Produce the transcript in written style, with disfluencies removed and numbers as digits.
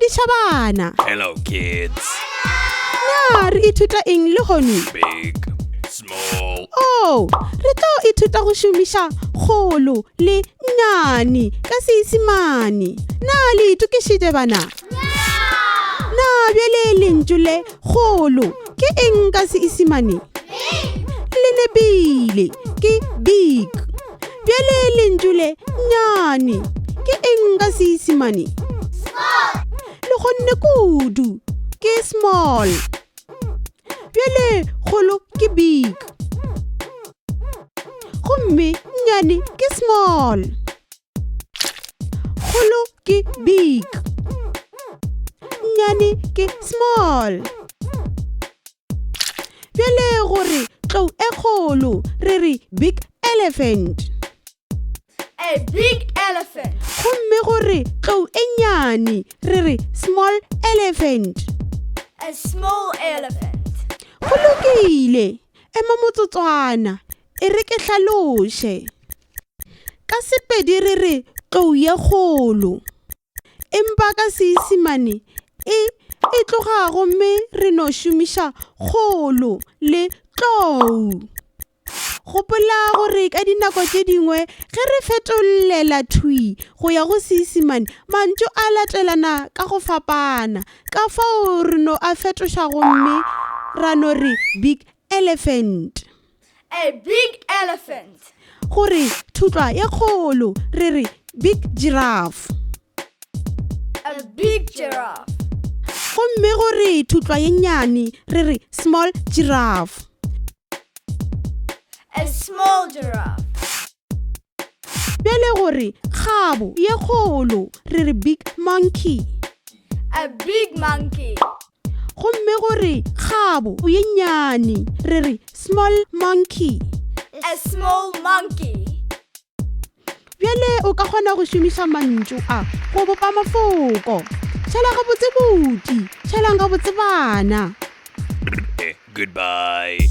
Dumediša bana. Hello kids. Na re ithuta eng lehono? Big, small. Oh, re tlo ithuta go šomiša kgolo le nnyane ka Seisemane. Na le itokišitše bana? Na bjale lentšu le kgolo ke eng ka Seisemane? Le nepile, ke big. Bjale lentšu le nnyane ke eng ka Seisemane? Le kgonne kudu, ke small. Bjale kgolo ke big. Gomme nnyane ke small. Kgolo ke big. Nnyane ke small. Bjale gore tlou e kgolo re re big elephant. A big elephant. Gomme gore tlou e nnyane re re small elephant. A small elephant. Go lokile, ema motsotswana, e re ke hlaloše. Ka Sepedi re re tlou ye kgolo. Empa ka Seisemane e e tloga gomme re no šomiša kgolo le tlou. Gopola gore ka dinako tše dingwe ge re fetolela thwi go ya go Seisemane, mantšu a latelana ka go fapana, ka fao re no a fetoša gomme ra no re big elephant. A big elephant. Gore thutlwa ye kgolo re re big giraffe. A big giraffe. Gomme gore thutlwa ye nnyane re re small giraffe. A small giraffe. Bjale gore kgabo ye kgolo re re big monkey. A big monkey. Gomme gore kgabo ye nnyane re re small monkey. A small monkey. Bjale o ka kgona go šomiša mantšu a go bopa mafoko. Šala gabotse buti, šalang gabotse bana. Goodbye.